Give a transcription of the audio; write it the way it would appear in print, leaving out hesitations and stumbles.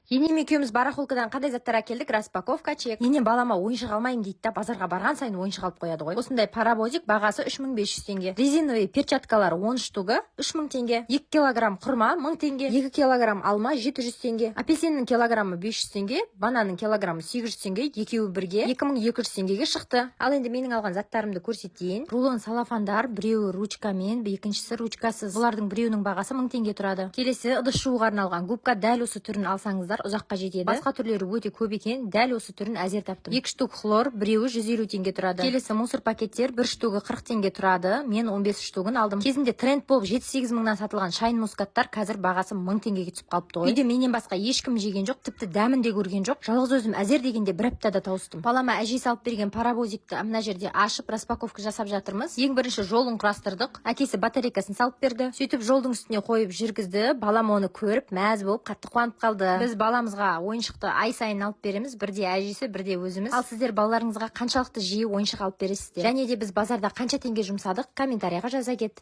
Енем екеуміз барахолкадан қандай заттар әкелдік, распаковка чек. Енем балама ойыншық алмаймын дейді да, базарға барған сайын ойыншық алып қояды ғой. Осындай паровозик, бағасы 3500 теңге. Резиновый перчаткалар, 10 штугы 3000 теңге. 2 килограмм құрма 1000 теңге, 2 килограмм алма 700 теңге. Апельсиннің килограммы 500 теңге, бананның килограммы 800 теңге, екеуі бірге 2200 теңгеге шықты. Ал енді менің алған заттарымды көрсетейін. Рулон салафандар, біреуі ручкамен, екіншісі ручкасыз. Бұлардың біреуінің бағасы 1000 теңге тұрады. Келесі ыдыс жууға арналған губка. Дәл осы түрін алсаңыздар, ұзаққа жетеді. Басқа түрлері өте көп екен, дәл осы түрін әзер таптым. Екі штук хлор, біреуі 150 теңге тұрады. Келесі мусор пакеттер, бір штугы 40 теңге тұрады, мен 15 штугын алдым. Кезінде тренд болып 7-8 мыңнан сатылған шайн мускаттар қазір бағасы 1000 теңгеге түсіп қалыпты ғой. Үйде менен басқа ешкім жеген жоқ, тіпті дәмін де көрген жоқ. Жалғыз өзім әзер дегенде бір аптада тауыстым. Балама әжесі алып берген паровозикті мына жерде ашып, распаковка жасап жатырмыз. Ең бірінші жолын құрастырдық, әкесі батарейкасын салып берді. Сөйтіп, жолдың үстіне қойып жүргізді. Балам оны көріп, мәз болып, қатты қуанып қалды. Біз баламызға ойыншықты ай сайын алып береміз, бірде әжесі, бірде өзіміз. Ал сіздер балаларыңызға қаншалықты жиі ойыншық алып бересіздер? Және де біз базарда қанша теңге жұмсадық, комментарийға жаза кет.